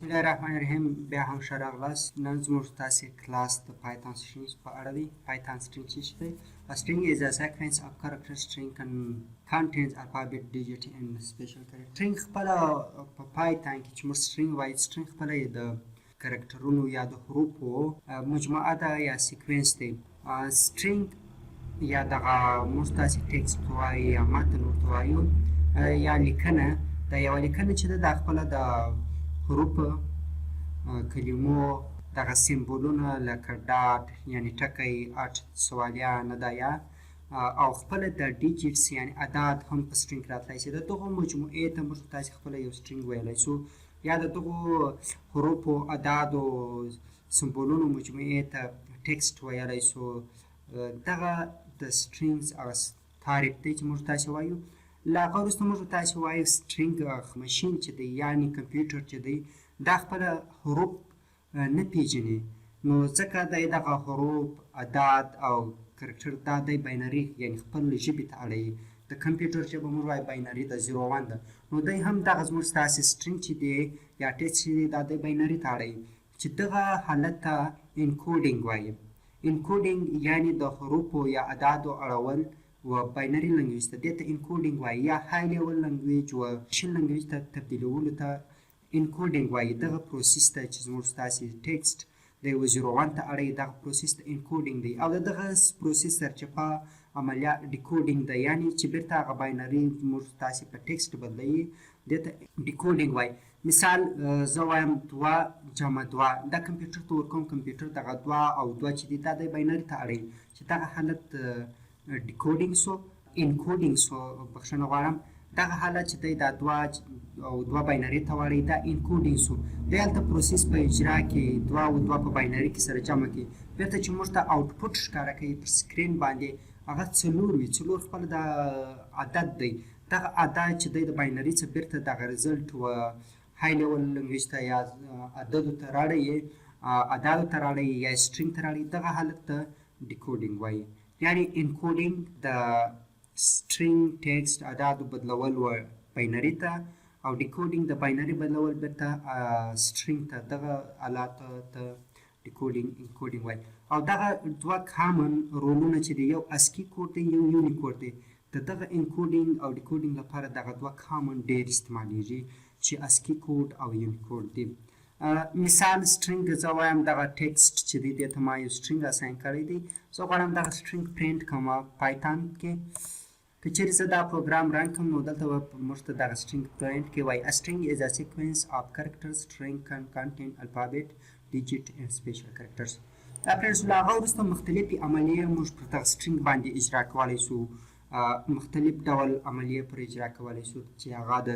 الله الرحمن الرحیم. بیا هم ښه راغلاست. نن زموږ تاسې کلاس د Python strings په اړه دی. Python string څه شی دی؟ A string is a sequence of character string can contains alphabet, digit and special character. String خپله په Python کې چې موږ string وایو، string خپله یې د کرکټرونو یا د حروفو مجموعه ده یا sequence دی. String یا دغه موږ تاسې text وایو یا متن ورته وایو یا لیکنه، دا یوه لیکنه چې ده، دا خپله د حروف، کلمو، دغه سمبولونه لکه dot یعنی ټکی، at، سوالیه، ندایه او خپله د digits یعنی اعداد هم په string کې راتلای شي. د دغو مجموعې ته موږ تاسې خپله یو string ویلی شو یا د دغو حروفو، اعدادو، سمبولونو مجموعې ته text ویلی شو. دغه د strings هغه تعریف دی چې موږ تاسې وایو. له هغه وروسته موږ تاسې وایو string ماشین چې دی یعنی کمپیوټر چې دی، دا خپله حروف نه پیژني، نو ځکه دی دغه حروف، اعداد او character دا دی binary یعنی خپل ژبې ته اړوي. د کمپیوټر ژبه موږ وایو binary ده، 0 1 ده، نو دی هم دغه زموږ ستاسې string چې دی یا text چې دی، دا دی binary ته اړوي چې دغه حالت ته encoding وایي. Encoding یعنی د حروفو یا اعدادو اړول و binary language ته، دې ته encoding وایي، یا high level language و machine language ته تبدیلولو ته encoding وایي. دغه process ته چې زموږ ستاسې text د یوه 0 1 ته اړوي، دغه process ته encoding دی او د دغه process سرچپه عملیه decoding ده، یعنی چې بیرته هغه binary موږ تاسې په text بدلوي، دې ته decoding وایي. مثال، زه وایم 2 جمع 2، دا کمپیوټر ته ورکوم، کمپیوټر دغه 2 او 2 چې دی، دا دی binary ته اړوي چې دغه حالت decoding سو، encoding سو، بخښنه غواړم. دغه حالت چې دی، دا 2 او 2 binary ته واړوي، دا encoding سو دی. هلته process په اجرا کې 2 او 2 په binary کې سره جمع کړي، بیرته چې موږ ته output ښکاره کوي پر screen باندې، هغه 4 وي. 4 خپل د عدد دی. دغه عدد چې دی، د binary څخه بیرته دغه result و high level language ته یا عددو ته راړوي، اعدادو ته راړوي یا string ته راړوي، دغه حالت ته decoding وایي. یعنی encoding د string text اعدادو بدلول و binary ته او decoding د binary بدلول بیرته string ته، دغه حالت ته decoding encoding وایي. او دغه دوه common رولونه چې دی، یو ASCII code دی، یو یونیکوډ دی. د دغه encoding او decoding لپاره دغه دوه common ډیر استعمالیږي چې ASCII code او یونیکوډ دی. مثال، string زه وایم دغه text چې دی، دې ته ما یو string assign کړی دی. زه غواړم دغه string print کوم Python کې. که چیرې زه دا پروګرام run کوم، نو دلته به موږ ته دغه string print کې وایي: A string is a sequence of characters. String can contain alphabet, digit and special characters. دا friends، له هغه وروسته مختلفې عملیې موږ پر دغه string باندې اجرا کولی شو، مختلف ډول عملیې پر اجرا کولی شو چې هغه د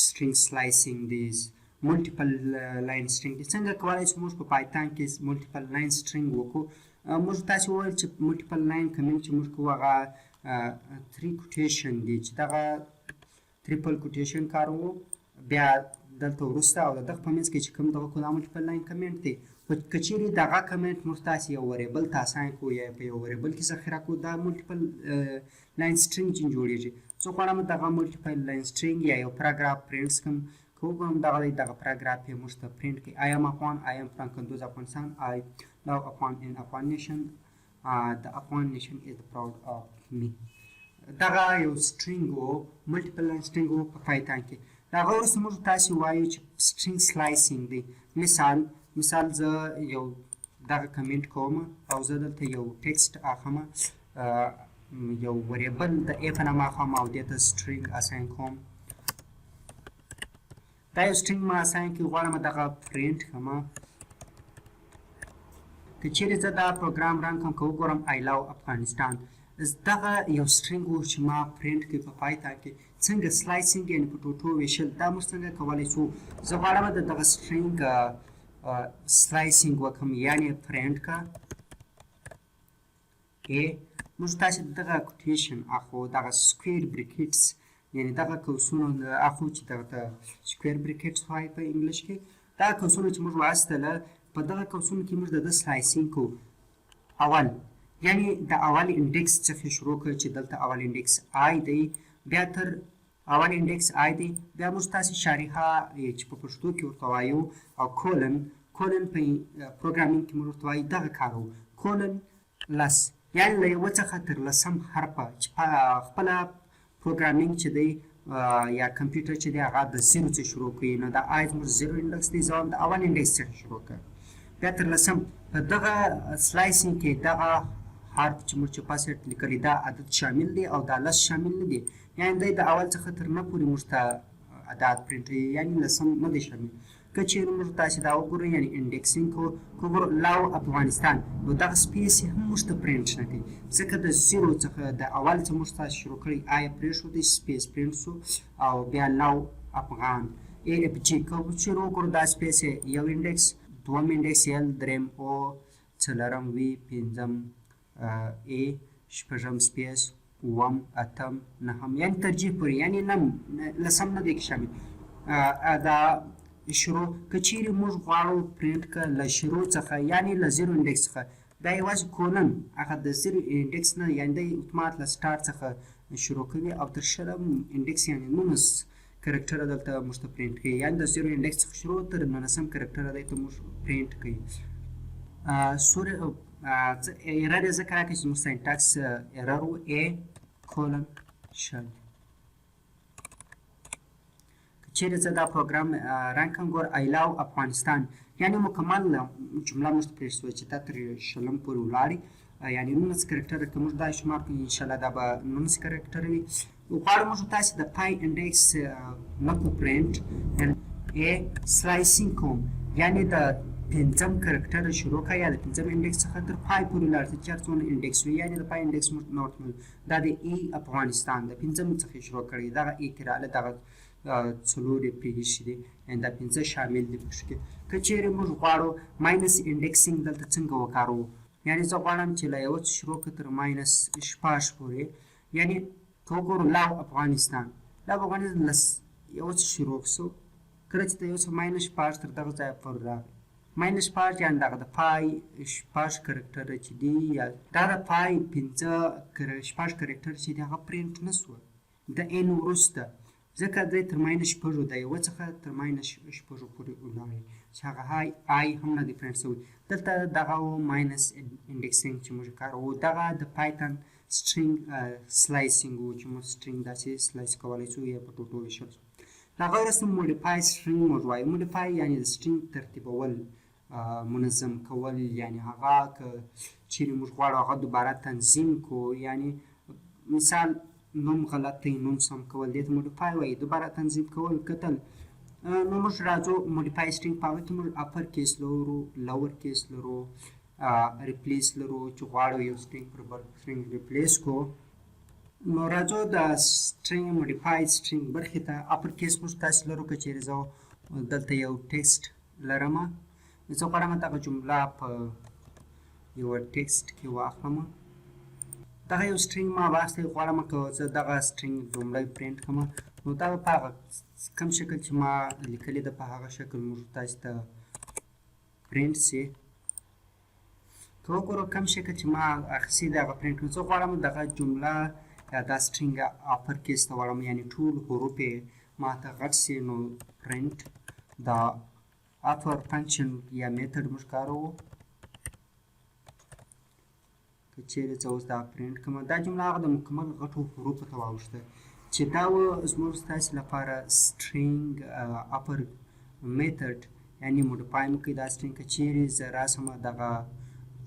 string slicing دی، multiple line string دی. څنګه کولی شو موږ په Python کې multiple line string وکړو؟ موږ تاسو وویل چې multiple line comment چې موږ کوو، هغه three quotation دی چې دغه triple quotation کاروو، بیا دلته وروسته او د دغه په منځ کې چې کوم دغه کوم multiple line comment دی. خو که چیرې دغه کمنټ موږ تاسو یو variable ته assign کوو یا په یو variable کې ذخیره کوو، دا multiple line string چې جوړیږي. زه غواړم دغه multiple line string یا یو paragraph print کړم. که وګورم، دغه دی، دغه پاراګراف یې موږ ته پرینټ کړي: I am Afghan, I am from Kunduz, Afghanistan. I love Afghan and Afghan nation. The Afghan nation is proud of me. دغه یو string و، multiple line string و په Python کې. د هغه وروسته موږ تاسو وایو چې string slicing دی. مثال، زه یو دغه کمنټ کوم او زه دلته یو text اخم، یو variable د a په نامه اخم او دې ته string assign کوم. دا یو string ما assign کړي، غواړم دغه پرینټ کړم. که چیرې زه دا پروګرام run کړم، که وګورم، I love Afghanistan. دغه یو string و چې ما پرینټ کړي په Python کې. څنګه slicing یعنی په ټوټو ویشل، دا موږ څنګه کولی شو؟ زه غواړم د دغه string slicing وکړم، یعنی پرینټ کا a. موږ تاسو دغه quotation اخو، دغه square brackets یعنی دغه قوسونه اخو چې دغه ته square brackets وایي په English کې. دا قوسونه چې موږ واستله، په دغه قوسونو کې موږ د slicing کو. اول یعنی د اول index څخه شروع کړ چې دلته اول index i دی، بیا تر اول index i دی. بیا موږ تاسې شارحه چې په پښتو کې ورته وایو او colon، colon په programming کې موږ ورته وایو، دغه کارو colon لس، یعنی له یوه څخه تر لسم حرفه، چې په خپله programming چې دی یا کمپیوټر چې دی هغه د zero څخه شروع کوي. نو دا i زموږ zero index دی، زه د اول index څخه شروع کړ بیا تر لسم. په دغه slicing کې دغه حرف چې موږ چې پاسه لیکلی دا عدد شامل دی او دا لس شامل نه دی، یعنی دی د اول څخه تر نه پورې موږ ته عدد پرینټ کوي، یعنی لسم نه دی شامل. که چیرې موږ تاسې دا وګورئ، یعنی indexing کو وګورو love افغانستان، نو دغه space هم موږ ته پرینټ نه کوي، ځکه د zero څخه د اول څخه موږ تاسې شروع کړی، i پرېښودی، space print شو او بیا love افغان A F G. که چیرې وګورو دا space یو index، دوم index L، دریم O، څلورم V، پنځم A، شپږم space، اووم، اتم، نهم، یعنی تر G پورې، یعنی نم لسم نه دی کې شامل. دا شروع که چیرې موږ غواړو پرینټ که له شروع څخه، یعنی له zero index څخه، دا یوازې colon هغه د zero index نه، یعنی دی اتومات له سټارټ څخه شروع کوي او تر شلم index، یعنی 19 character دلته موږ ته پرینټ کوي، یعنی د zero index څخه شروع تر نولسم character دی ته موږ پرینټ کوي. sorry، error یې ځکه راکړي چې زموږ syntax error و. A colon 20. که چیرې زه دا پروګرام run کړم، ګور I love افغانستان، یعنی مکمل جمله موږ ته پرېښ شوه چې تا تر شلم پورې ولاړې، یعنی 19 character. که موږ دا شمار کړو، انشاءالله دا به 19 character وي. غواړو موږ تاسې د پای index نه کو پرینټ A slicing کوم، یعنی د پنځم character شروع کړه یا د پنځم index څخه تر پای پورې لاړ شه چې هر څونه index وي، یعنی د پای index موږ نه ورته. دا د A افغانستان د پنځم څخه شروع کړی، دغه A کې راغله، دغه څلور یې پرې دي، یعنی دا پنځه شامل دي پکښې کې. که چیرې موږ غواړو minus indexing دلته څنګه وکاروو، یعنی زه غواړم چې له یوه څخه شروع کړه تر minus 16 پورې، یعنی که وګورو love افغانستان، love افغانستان له یوه څخه شروع شو، کله چې د یو څه minus 16 تر دغه ځایه پورې راغی، minus 16 یعنی دغه د پای شپږ character چې دي، یا دا د پای پنځه شپږ character چې دي هغه پرینټ نه شوه د n وروسته، ځکه دی تر minus شپږو، د یوه څخه تر minus شپږو پورې ولاړی چې هغه های i هم نه دی پرینټ شوی. دلته دغه و minus indexing چې موږ کاروو، دغه د Python string slicing و چې موږ string داسې slice کولی شو یا په ټوټو ویشل شو. هغه وروسته modify string موږ وایو. modify یعنی د string ترتیبول، منظم کول، یعنی هغه که چیرې موږ غواړو هغه دوباره تنظیم کو، یعنی مثال نوم غلط دی، نوم سم کول، دې ته modify وایي، دوباره تنظیم کول کتل. نو موږ راځو modify string، په هغه کې موږ upper case لرو، lower case لرو، replace لرو چې غواړو یو string پر بل string replace کو. نو راځو د string modify string برخې ته. upper case موږ تاسې لرو. که چیرې زه دلته یو text لرم، زه غواړم دغه جمله په یوه text کې واخلم، دغه یو string ما واخیستی، غواړم که زه دغه string لومړی پرینټ کړم، نو دا به په هغه کوم شکل چې ما لیکلی ده په هغه شکل موږ تاسې ته پرینټ سي. که وګورو کوم شکل چې ما اخیستی ده هغه پرینټ کړم. زه غواړم دغه جمله یا دا string upper case ته واړوم، یعنی ټول حروف یې ما ته غټ سي. نو پرینټ د upper function یا method موږ کاروو. که چیرې زه اوس دا پرینټ کړم، دا جمله هغه د مکمل غټو حروفو ته واوښته، چې دا و زموږ ستاسې لپاره string upper method، یعنی modify مو کوي دا string. که چیرې زه راسم دغه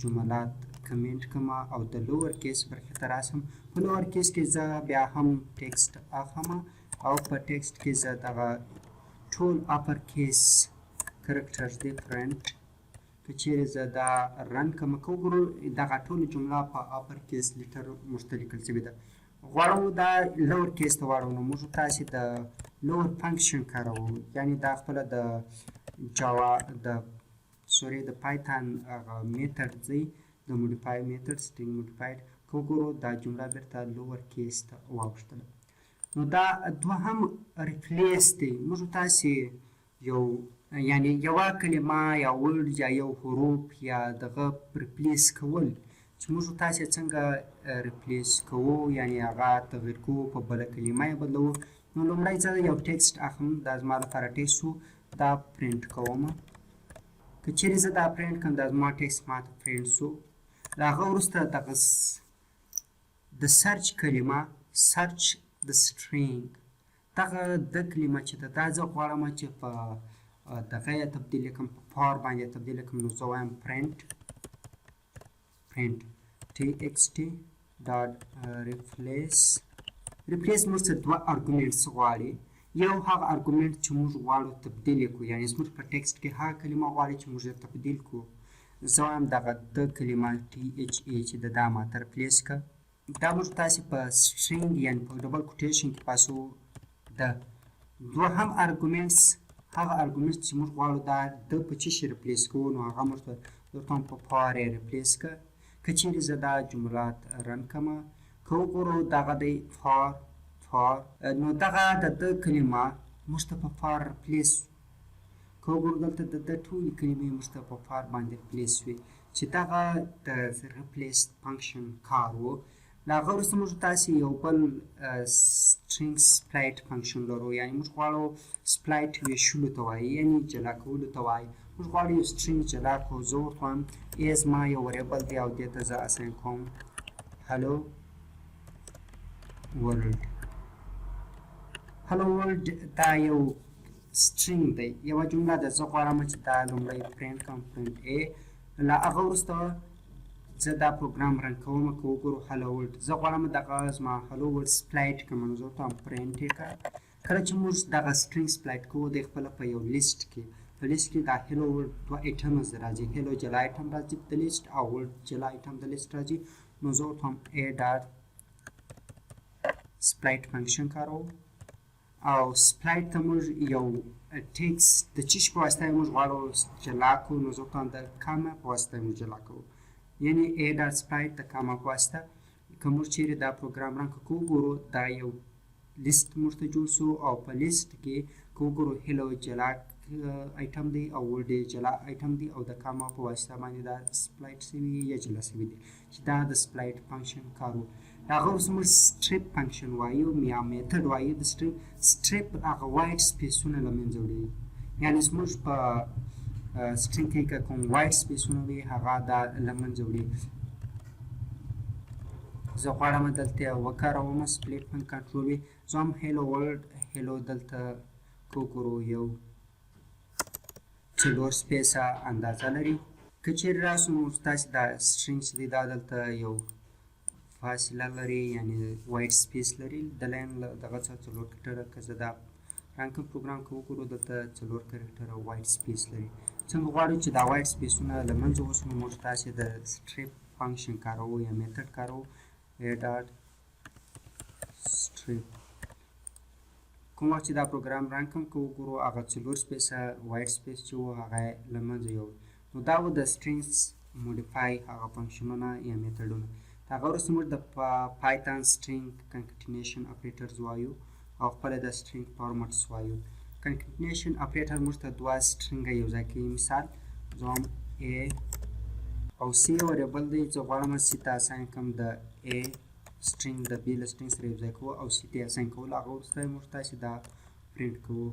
جملات کمنټ کړم او د lower case برخې ته راسم، په lower case کې زه بیا هم text اخلم او په text کې زه دغه ټول upper case characters دی پرینټ. که چیرې زه دا run کړم، که وګورو دغه ټول جمله په upper case letter موږ ته لیکل شوې ده. غواړو دا lower case ته واړو، نو موږ تاسې د lower function کاروو، یعنی دا خپله د Java د sorry د Python هغه method دی، د modify method string modified. که وګورو دا جمله بیرته lower case ته واوښتله. نو دا دوهم replace دی. موږ تاسې یو یعنی یوه کلمه یا word یا یو حروف یا دغه replace کول، چې موږ تاسې څنګه replace کوو، یعنی هغه تغییر کوو، په بله کلمه یې بدلوو. نو لومړی زه یو text اخلم، دا زما لپاره text و، دا پرینټ کوم. که چیرې زه دا پرینټ کړم، دا زما text ماته پرینټ سو. له هغه وروسته دغه د search کلمه، search د string، دغه د کلمه چې ده، دا زه غواړم چې په دغه یې تبدیل کړم، په for باندې تبدیل کړم. نو زه وایم print txt dot replace. replace موږ څه دوه arguments غواړي. یو هغه argument چې موږ غواړو تبدیل یې کړو، یعنې زموږ په text کې هغه کلمه غواړي چې موږ یې تبدیل کړو. زه وایم دغه د کلمه THA چې د دا ماته replace که. دا موږ تاسې په string یعنې په double quotation کې پاسو. د دوهم arguments، هغه arguments چې موږ غواړو دا د په څه شي replace کوو، نو هغه موږ ته درته په for یې replace که. که چیرې زه دا جملات run کړم، که وګورو دغه دی for for، نو دغه د د کلمه موږ ته په for replace. که وګورو دلته د د ټولې کلمې موږ ته په for باندې replace شوې، چې دغه د replace function کار و. له هغه وروسته موږ تاسې یو بل string split function لرو، یعنې موږ غواړو split ویشلو ته وایي، یعنې جلا کولو ته وایي. موږ غواړو یو string جلا کړو. زه ورته وایم a زما یو variable دی او دې ته زه assign کوم hello world. Hello world دا یو string دی، یوه جمله ده. زه غواړم چې دا لومړی پرینټ کړم، print a. له هغه وروسته زه دا پروګرام run کوم. که وګورو hello world، زه غواړم دغه زما hello world split کړم، نو زه ورته وایم پرینټ یې کړه. کله چې موږ دغه string split کوو، دی خپله په یو لیست کې، په لیست کې دا hello world دوه items راځي. Hello جلا ایټم راځي د لیست او world جلا ایټم د لیست راځي. نو زه ورته وایم a dot split function کاروو او split ته موږ یو text د چیش په واسطه موږ غواړو جلا کړو، نو زه ورته د کاما په واسطه موږ جلا کوو، یعنی a dot split د کاما په واسطه. که موږ چیرې دا پروګرام run کړو، وګورو دا یو لیست موږ ته جوړ سو او په لیست کې که وګورو hello جلا ایټم دی او world جلا ایټم دی او د کاما په واسطه باندې دا split سوي یا جلا سوي دي، چې دا د split function کار و. هغه اوس موږ strip function وایو یا method وایو د strip. Strip هغه white space ونه له منځه وړي، یعنې زموږ په string کې که کوم white space ونه وي، هغه دا له منځه وړي. زه غواړم دلته وکاروم split function، control V. زه هم hello world hello، دلته که وګورو یو څلور space اندازه لري. که چیرې راسو نو تاسې دا string چې دی، دا دلته یو فاصله لري، یعنی white space لري د line له دغه څخه څلور character. که زه دا run کړم پروګرام، که وګورو دلته څلور character white space لري. څنګه غواړو چې دا white space ونه له منځه وسو، نو موږ تاسې د strip function کاروو یا method کاروو، a dot strip. کوم وخت چې دا پروګرام run کړم، که وګورو هغه څلور space white space چې و، هغه یې له منځه یوړ. نو دا و د strings modify هغه function ونه یا method ونه. د هغه وروسته موږ د Python string concatenation operators وایو او خپله د string formats وایو. Concatenation operator موږ ته دوه string یو ځای کوي. مثال زه وایم a او c variable دی، زه غواړم c ته assign کړم د a string، د b له string سره یو ځای کوو او c ته assign کوو. له هغه وروسته موږ تاسې دا پرینټ کوو.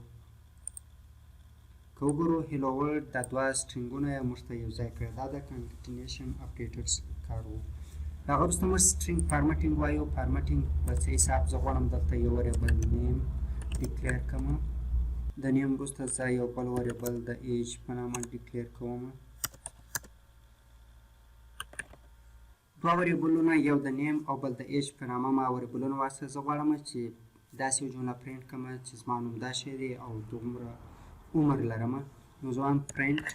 که وګورو hello world، دا دوه string ونه یې موږ ته یو ځای کړل. دا د concatenation operators کار و. د هغه وروسته موږ string formatting وایو. Formatting په څه حساب؟ زه غواړم دلته یو variable name declare کړم. د name وروسته زه یو بل variable د age په نامه declare کوم. دوه variable ونه، یو د name او بل د age په نامه ما variable ونه واخیستل. زه غواړم چې داسې یو جمله پرینټ کړم چې زما نوم دا شی دی او دومره عمر لرم. نو زه وایم پرینټ،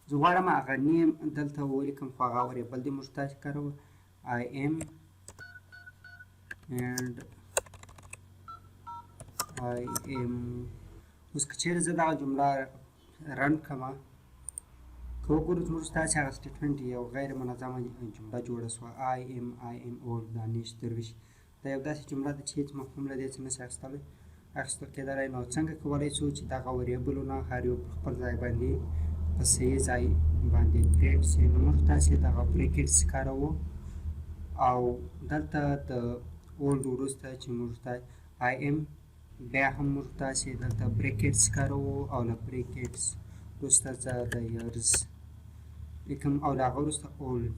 زه غواړم هغه name دلته ولیکم، خو هغه variable دی موږ تاسې کاروو، I am and I am. اوس که چیرې زه دغه جمله run کړم، که وګورو زموږ ستاسې هغه statement یو غیر منظمه جمله جوړه شوه، I am I am old دانش درویش. دا یو داسې جمله ده چې هېڅ مفهوم له دې څه نشي اخیستل کېدلی. نو څنګه کولی شو چې دغه variable ونه هر یو پر خپل ځای باندې په صحیح ځای باندې پرینټ شي؟ نو موږ تاسې دغه brackets کاروو او دلته د old وروسته چې موږ ته I am، بیا هم موږ تاسې دلته brackets کاروو او له brackets وروسته زه د years لیکم او له هغه وروسته old.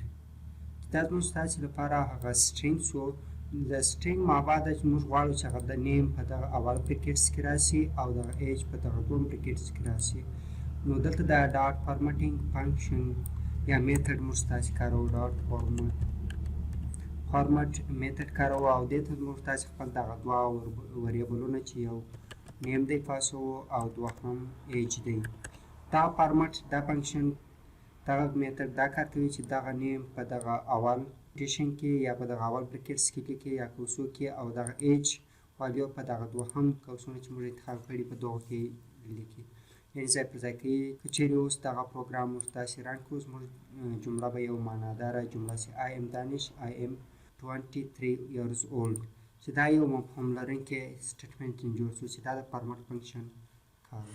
دا زموږ ستاسې لپاره هغه string سو. د string مابعد چې موږ غواړو چې هغه د name په دغه اول brackets کې راسي او دغه age په دغه دوم brackets کې راسي، نو دلته د dot formatting function یا method موږ تاسې کاروو. dot format method کاروو او دې ته موږ تاسې خپل دغه دوه variable ونه چې یو name دی پاسوو او دوهم age دی. دا فارمټ، دا function، دغه method دا کار کوي چې دغه name په دغه اول quotation کې یا په دغه اول brackets کې لیکي یا قوسو کې، او دغه age value په دغه دوهم قوسونه چې موږ انتخاب کړي په دغو کې لیکي، یعنی ځای پر ځای کوي. که چیرې اوس دغه پروګرام موږ تاسې run کړو، زموږ جمله به یو معناداره جمله سي: I am Danish، I am 23 years old، چې دا یو مفهوم لرونکی statement جوړ شو چې دا د format function کار.